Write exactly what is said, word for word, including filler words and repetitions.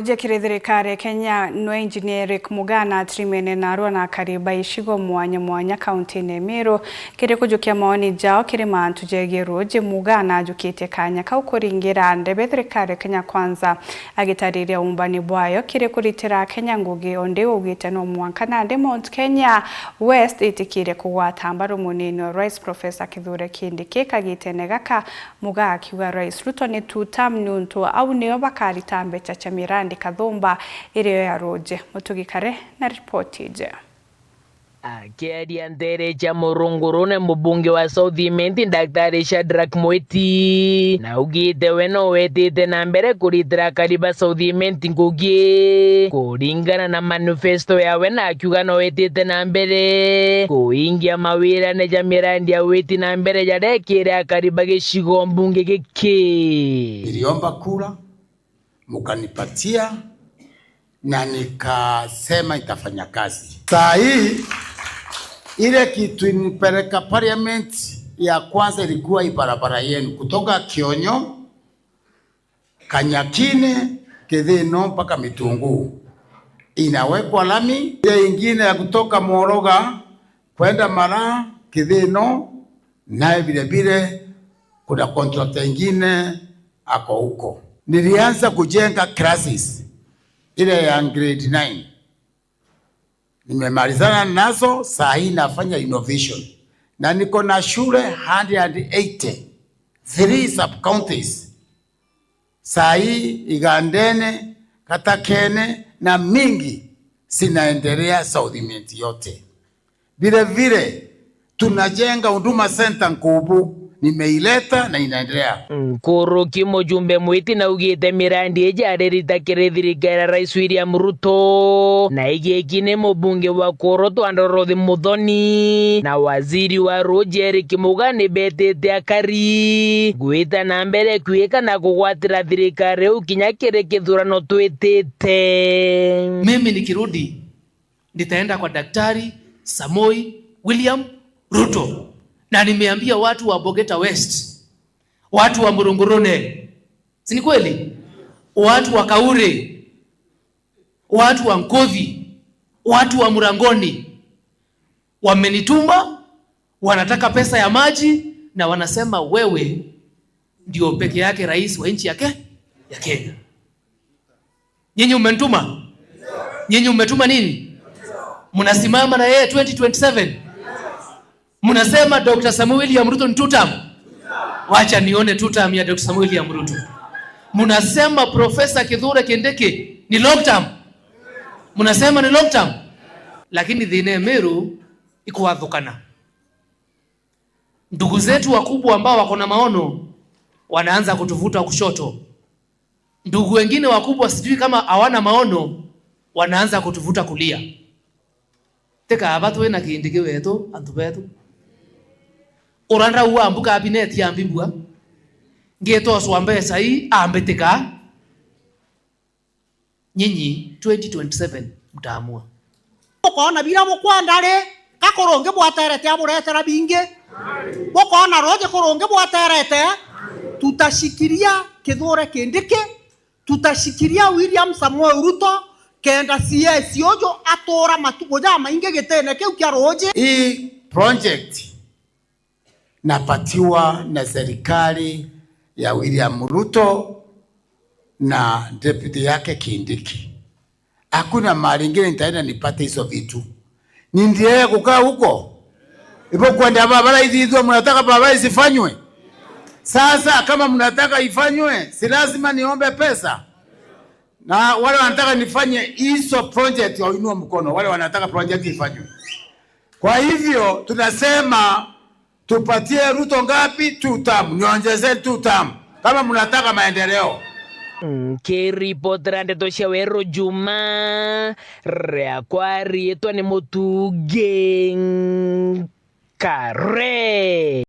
Ruuji kiri thirikari ya Kenya nwe Engineer Eric Mugaa na atirimene narua na akari ba icigo mwanya mwanya kauntine ya Meru kiri kujukia maoni jao kiri mantu jegie ruuji. Mugaa najukitie kanya kau kuringira ndebe thirikari ya Kenya Kwanza, agitariria uumbani bwayo kiri kuritira Akenya ngugi. O ndi augite no mwanka nandi Mount Kenya West itikirie kugwata mbaru munini wa Rais Professor Kithure Kindiki kagitene gaka. Mugaa akiuga Rais Ruto ni two term niuntu au nio bakarita mbeca cia mirandi kathumba irio ya ruuji. Mutugi Kare na ripoti iji. Akiaria ntere cia murungurune, mubunge wa South Imenti, Daktari Shadrack Mwiti, naugite we no wetite na mbere kuritira akari ba South Imenti ngugi kuringana na manifesto yawe, na akiuga no wetite na mbere kuingia mawirane ja mirandi ya witi na mbere jaria ekire akari ba gicigo mbunge giki. Niliomba kura, mkanipatia, na nikasema itafanya kazi. Saa hii, ile kitu inipeleka parliament ya kwanza ilikuwa hii barabara yenu kutoka Kionyo, Kanyakine, Kithino mpaka Mitunguu. Inawekwa lami. Ile ingine ya kutoka Moroga kwenda Maraa, Kithino, naye vile vile kuna contractor ingine ako huko. Nilianza kujenga classes ile ya grade nine. Nimemalizana nazo, saa hii nafanya innovation. Na niko na shule hundred and eighty, three sub-counties. Saa hii Igandene, Katakene na mingi zinaendelea South Imenti yote. Vile vile, tunajenga Huduma Center Nkubu, nimeileta na inaendelea. Nkuruki mujumbe Mwiti naugite mirandi iji aririta kiri thirikari ya Rais William Ruto, na igiki ni mubunge wa Kuru Twa Ndorothi Muthoni na waziri wa ruuji Eric Mugaa nibetite akari gwita na mbere kwika na kugwatira thirikari iu kinya kiri kithurano twitite. Mimi nikirudi, nitaenda kwa Daktari Samoi William Ruto. Na nimeambia watu wa Bogeta West, watu wa Murungurune, si ni kweli? Watu wa Kaure, watu wa Nkothi, watu wa Murangoni wamenituma, wanataka pesa ya maji na wanasema wewe ndio peke yake rais wa nchi ya Ke-, ya Kenya. Nyinyi mmenituma? Nyinyi mmetuma nini? Mnasimama na yeye twenty twenty-seven? Mnasema Doctor Samuel William Ruto ni two term? Wacha nione two term ya Doctor Samuel William Ruto. Mnasema Professor Kithure Kindiki ni long term? Mnasema ni long term? Lakini thina ya Meru ikwathukana. Ndugu zetu wakubwa ambao wako na maono wanaanza kutuvuta kushoto. Ndugu wengine wakubwa, sijui kama hawana maono, wanaanza kutuvuta kulia. Teka aba twina Kindiki wetu, antu betu. Ura ndauga mbu cabinet ya mbibua, ngitoswa mbeca ii, ambitika. Nyinyi twenty twenty-seven mtaamua. Bukoona bira bukwenda ri, ka kurungi bwaterete aburetera bingi. Bukoona ruuji kurungi bwaterete. Tutashikilia Kithure Kindiki, tutashikilia William Samoei Ruto, kenda C S uju atuura matuku jamaingi gitine kiu kia ruuji. Hii project napatiwa na serikali ya William Ruto na deputy yake Kindiki. Hakuna mahali ingine nitaenda nipate hizo vitu. Niendelee kukaa huko? Hivyo kwenda barabara hizi hizo mnataka barabara isifanywe? Sasa kama mnataka ifanywe, si lazima niombe pesa? Na wale wanataka nifanye hizo project wainue mkono, wale wanataka project ifanywe. Kwa hivyo tunasema tupatie Ruto ngapi? Two term. Niongezee two term kama mnataka maendeleo. Nkiripotera ndeto cia Weru Juma, riakwa riitwa ni Mutugi Nkare.